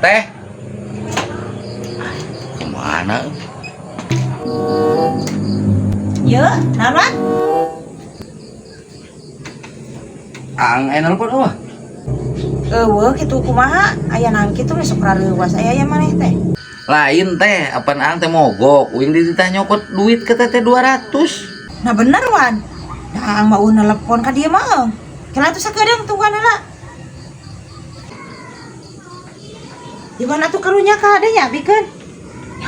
Teh. Kemana? Ye, naon? Ang aya nelpon euweuh. Euweuh kitu kumaha? Aya naon kitu we sok rareuwas aya ya maneh teh. Lain teh, apan aang teh mogok. Uing dititah nyokot duit ke teteh 200. Nah bener Wan. Nah, ang mau nelpon ka dieu mah. Kela tuh sakedeung tungguan heula. Di mana tuh karunya kade nya bikeun?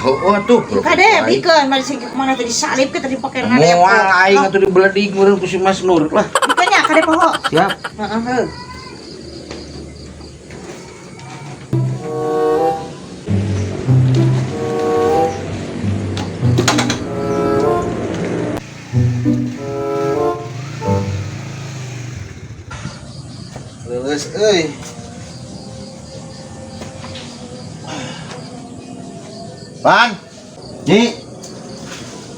Oh, tuh. Kade bikeun mari sing mana teh disalib ke tadi pake ngadep. Moal aing atuh dibeledig meureun ku si Mas Nur lah. Bikeun nya kade poho. Siap. Heeh heuh. Leuleus euy. Pan. Nyi.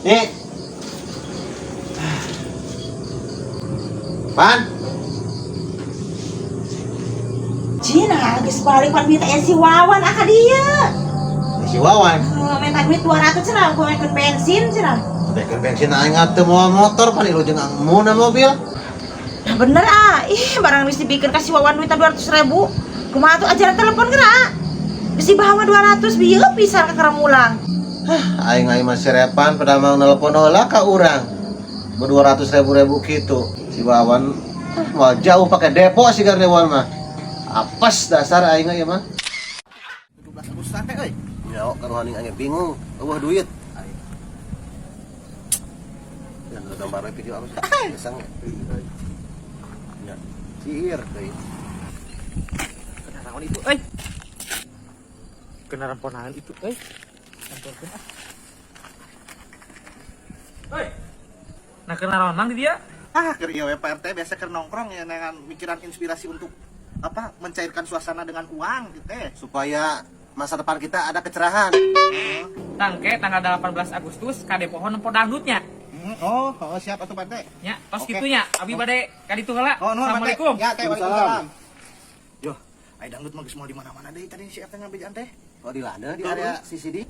Nyi. Pan. Cina geus balik pan minta si Wawan ah ka dieu. Si Wawan. Heuh, minta duit 200 cenah gua makeun bensin cenah. Bekeun bensin aing atuh moal motor pan ilu jeung angmuna mobil. Nah bener ah, ih barang geus dibikeun ka si Wawan duit 200 ribu. Kumaha tuh ajaran telepon geura? Geus dibawa 200 bieu pisan ka karamulang. Hah, aing aing masih repan pada mau nelpon heula ka urang. Be 200 ribu kitu. Si Wawan ah, moal jauh pakai depo si Gardewan mah. Apes dasar aing ieu mah. 17 Agustus teh euy. Ya, karuhaning aing bingung, eueuh duit. Ya, gambar video apa sih? Kesang ya. Ya, sihir deui. Kenaraon itu euy. Kenaran ponakan itu euy. Kantorkeun ah. Euy. Nah kenaraon mang di dia? Ah, keur ieu we Pak RT biasa keur nongkrong ya dengan mikiran inspirasi untuk apa mencairkan suasana dengan uang gitu teh. Supaya masa depan kita ada kecerahan. Tangke tanggal 18 Agustus kade pohon nempo dangdutnya. Oh, oh, siap atuh Pak RT. Nya, tos Oke. kitu nya. Abi bade ka ditu heula. Oh, nuhun, Pak RT. Assalamualaikum. Ya, teh, waalaikumsalam. Yo, ai dangdut mah geus moal di mana-mana deui tadi si RT ngabejaan teh. Oh, di lana di area CCD.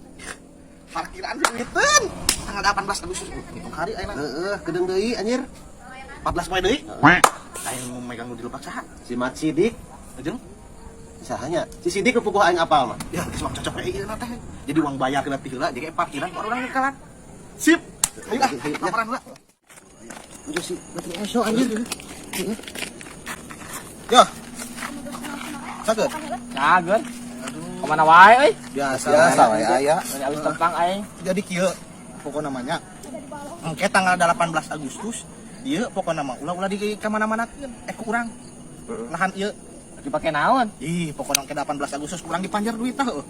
Parkiran duiteun. Tanggal 18 Agustus. Hitung hari ayeuna. Heeh, kedeung deui anjir. 14 poe deui. Aing mau megang nu di lepak saha? Si Mat Sidik, Jeung sahanya. Si Sidik puguh aing apal mah. ya geus mah cocok we ieu teh. Jadi uang bayar ke heula jadi parkiran baru urang ngekalan. Sip. Ayo ah, laporan heula. Udah si Mati Eso anjir. Yo. Sakeut. Cageun. Kemana wae euy? Biasa. Biasa we aya. Dari alus tentang aing. Jadi kieu pokok namanya. Engke tanggal 18 Agustus ieu pokok nama ulah-ulah di ka mana-manakeun ku urang. Lahan ieu Dipake naon? Ih, pokokna engke 18 Agustus kurang dipanjer duit tah heuh.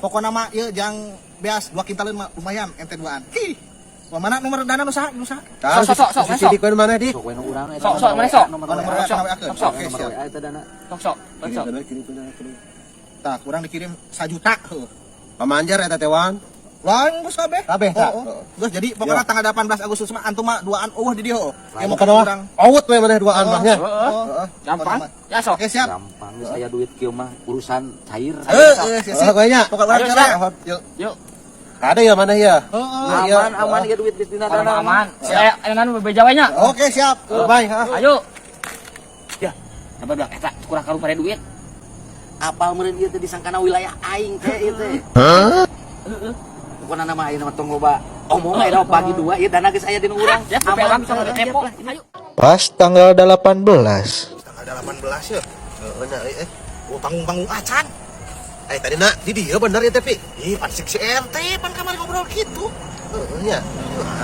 Pokokna mah ieu jang beas 2 kintaleun mah lumayan ente duaan. Ih. Wah, mana nomor dana nu saha? Nu saha? Sok, sok, sok, Si sok. Sidik we mana dik? Sok we nu urang eta. Sok, sok, mana sok? Oh, nomor WA Sok, kana WA-keun. sok, Oke, Nomor siap. WA eta dana. Sok sok, sok sok. Tah, kurang dikirim 1 juta heuh. Pamanjer eta teh Wan. Lain geus kabeh. Kabeh, tah. Oh, oh. Geus jadi pokokna tanggal 18 Agustus mah antum mah duaan eueuh di dieu heuh. Ya mau Pokona mah kurang. awut we maneh duaan mah nya. Heeh. Heeh. Gampang. Ya sok. Oke, siap. Gampang geus aya duit kieu mah urusan cair. Heeh, siap. Heeh, we nya. Pokokna urang Ayo, cara. siap. Yuk. Yuk. Kade ya maneh ya? Heeh. Iya. Aman aman ieu duit geus dina Orang dana. aman. Saya ayeuna bebeja we nya. Oke, siap. Bye, ha. Ayo. Ya, coba bilang eta kurang karu pare duit. Apal meureun ieu teh disangkana wilayah aing teh ieu teh. Heeh. Pokona nama ayeuna mah tong loba omong ayeuna mah bagi dua ieu dana geus aya dina urang. Ya, sampai urang bisa depo. Ayo. Pas tanggal 18. Tanggal 18 ya. Heeh, nya euy. Oh, panggung-panggung acan. Eh tadi nak di dieu bener ya teh Pi. Ih, pan si RT pan kamari ngobrol gitu. Heeh nya.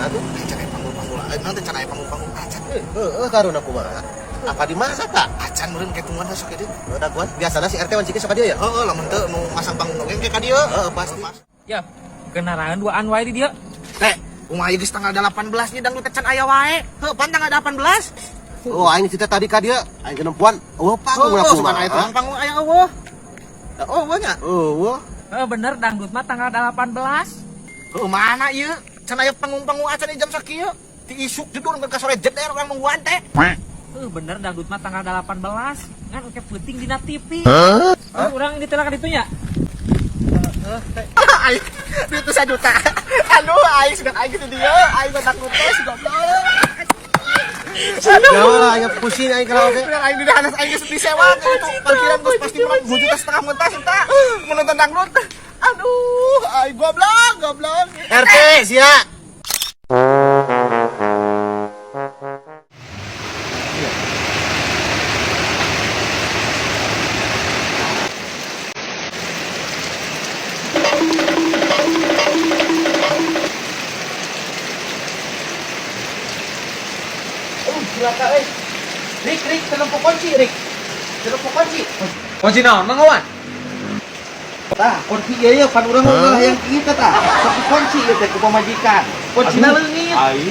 Aduh. Eh, can aya panggung-panggung nanti can aya panggung-panggung acan. Heeh, karuna kumaha? Apa di mana tak? Acan meureun kayak tungguan sok ieu. Udah kuat. Biasana si RT wancikeun sok ka dieu ya? Heeh, lamun teu nu masang panggung oge ke ka dieu. Heeh, pasti. Ya, kenaraan duaan wae di dia. Teh, kumaha ieu geus tanggal 18 nya dangdut can aya wae. Heuh, pan tanggal 18. Oh, aing cerita tadi ka dieu, aing kenempuan. Oh, panggung lah Heuh, sugan aya kumaha. tukang panggung aya eueuh. Oh, eueuh nya. Eueuh. Heeh, bener dangdut mah tanggal 18. Heuh, mana ieu? Can aya panggung-panggung acan ieu jam sakieu. Ti isuk jedur ke sore jeder urang nungguan teh. Heeh, bener dangdut mah tanggal 18. Ngan oke peuting dina TV. Heuh, urang ini teh ka ditu nya. Aing duit 1 juta. Aduh, aing sudah aing gitu dia. Aing mah takut teh si goblok. Jangan lah, aing pusing aing karaoke. Bener aing di dahanas aing geus disewa itu parkiran geus pasti menang 2,5 juta mentah eta menonton dangdut. Aduh, aing goblok, goblok. RT sia. Oh, cilaka euy. Rik, Rik, telepon kunci, Rik. Telepon kunci. Kunci naon Mang Wawan? Tah, kunci ieu ye pan urang mah hayang kieu tah. Tapi kunci ieu teh ku pamajikan. Kuncina leungit. Aing.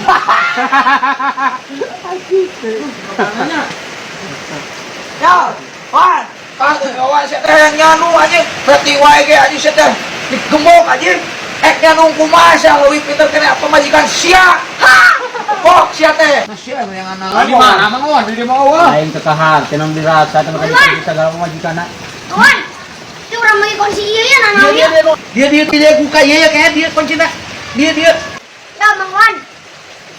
Ya, Wan. Pas kawan sia teh yang nyanu anjing. Berarti wae ge anjing sia teh digembok anjing. Ek nyanu kumaha sia leuwih pinter kene pamajikan sia. Ha! Bok sia teh. Nah sia yang anak. Di mana Mang Wawan? Di mana Wawan? Aing tekahan, tenang dirasa, tenang kali segala pamajikanna. Kawan, itu orang lagi kunci iya ya nana Dia ya. dia dia dia dia buka ieu ya kayak dia kuncina. Dia dia Ya Mang Wan,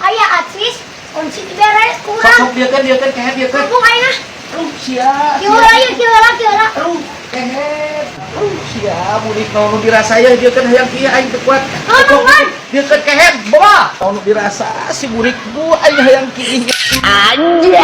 ayah acis kunci diberes kurang. sok dia kan kayak dia kan. Kampung ayah, Aduh sia. kira ya kira kira. Aduh kehet. Aduh sia mudik nu dirasa ya dia kan hayang kieu aing teu kuat. Oh, Mang Wan. Dia kan kehet bawa. Nu dirasa si murik bu aing hayang kieu. Anjay.